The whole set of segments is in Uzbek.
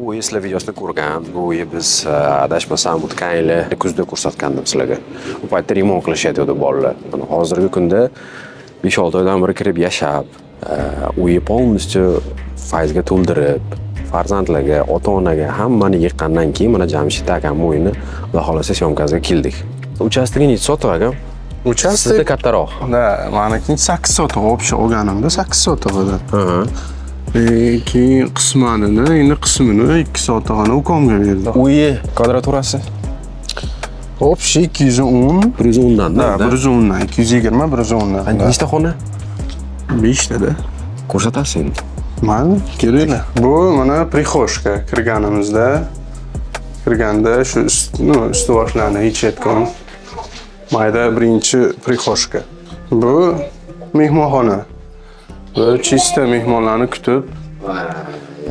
Bu uyi sizlar videosida ko'rgan. Bu uyi biz adashmasam, o'tgan yili kuzda ko'rsatgandim sizlarga. U paytda remont qilishyotgandi bolalar. Mana hozirgi kunda 5-6 oydan beri kirib yashab, uyi полностью fayzga to'ldirib, farzandlarga, ota-onaga, hammani yiqqandan keyin mana Jamshid akamni uyini, xudo xohlasa, съёмка siga keldik. Участок i necha sotix, aka? Участок Sizda kattaroq. Да, maniki 8 sotix, общий olganimda 8 sotix edi. Keyin qismanini, endi qismini, 2 sotixini ukamga berdim. Uyi kvadraturasi? Общий 210. 110 dan. Да, 110 dan, 220, 110 dan. Nechta xona? 5 tada. Ko'rsatasiz endi. Mayli, kelinglar. Bu mana прихожка, kirganimizda, kirganda shu ну, usti boshlarni yechayotgan mayda birinchi прихожка. Bu mehmonxona. Bu чисто mehmonlarni kutib,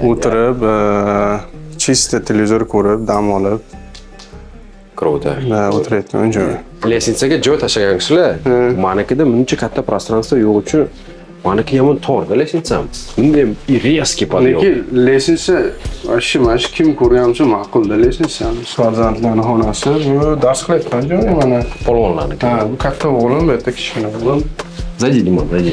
o'tirib, чисто televizor ko'rib, dam olib, Круто. O'tirayotgan joy. Лестница ga joy tashlagan kishilar. Manikida buncha katta пространство yo'q uchun maniki yomon torda лестница m. Bunday и резкий подъем. Lekin лестница вообще, mana shu kim ko'rgan bo'lsa, ma'qulda лестница. Farzandlarni xonasi, bu dars qilayotgan joy mana. Polvonlarniki. Ha, bu katta o'g'lim, bu yerda kichkina o'g'lim. Зайди, Димон, зайди.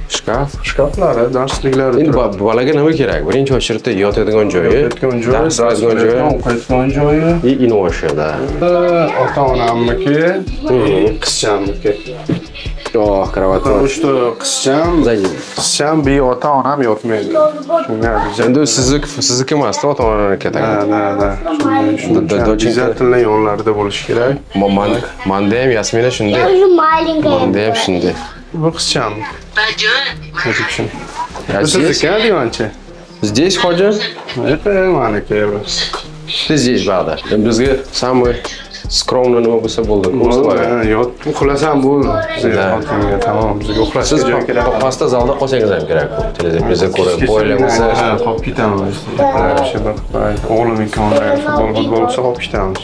Shkaf. Shkaflari, darsliklari Endi turadi. Bolaga nima kerak? Birinchi очередь da yotadigan joyi, Yotadigan joyi, dars dars qiladigan joyi qilayotgan, o'qiyotgan joyi. и invoshi, да. Ota onamniki, qizchamniki. Oh, кровать. Потому что qizcham, Зайди. qizcham ota onam yotmaydi. Shunga Endi u sizniki emas, ota onaniki. Да. Shunday, shunday. Доченька. Обязательно yonlarida bo'lishi kerak. Manda ham Yasmina shunday. Я уже маленькая. Manda ham была. shunday. Bu qizcham. O'zi. А Bu здесь? sizniki divancha. Здесь hoji? Это maniki bu. Ты здесь, bag'da. Bizga самый скромный nima bo'lsa bo'ldi. Условия. Ha, yot, uxlasam bo'ldi. Bizga Да. yotganga tamom, bizga uxlashga Siz joy kerak. pastda zalda qolsangiz ham kerak. Televizor ko'rib, boylar bo'lsa. Ha, qolib ketamiz. O'sha bir o'g'lim ikkovini futbol bo'lsa, qolib ketamiz.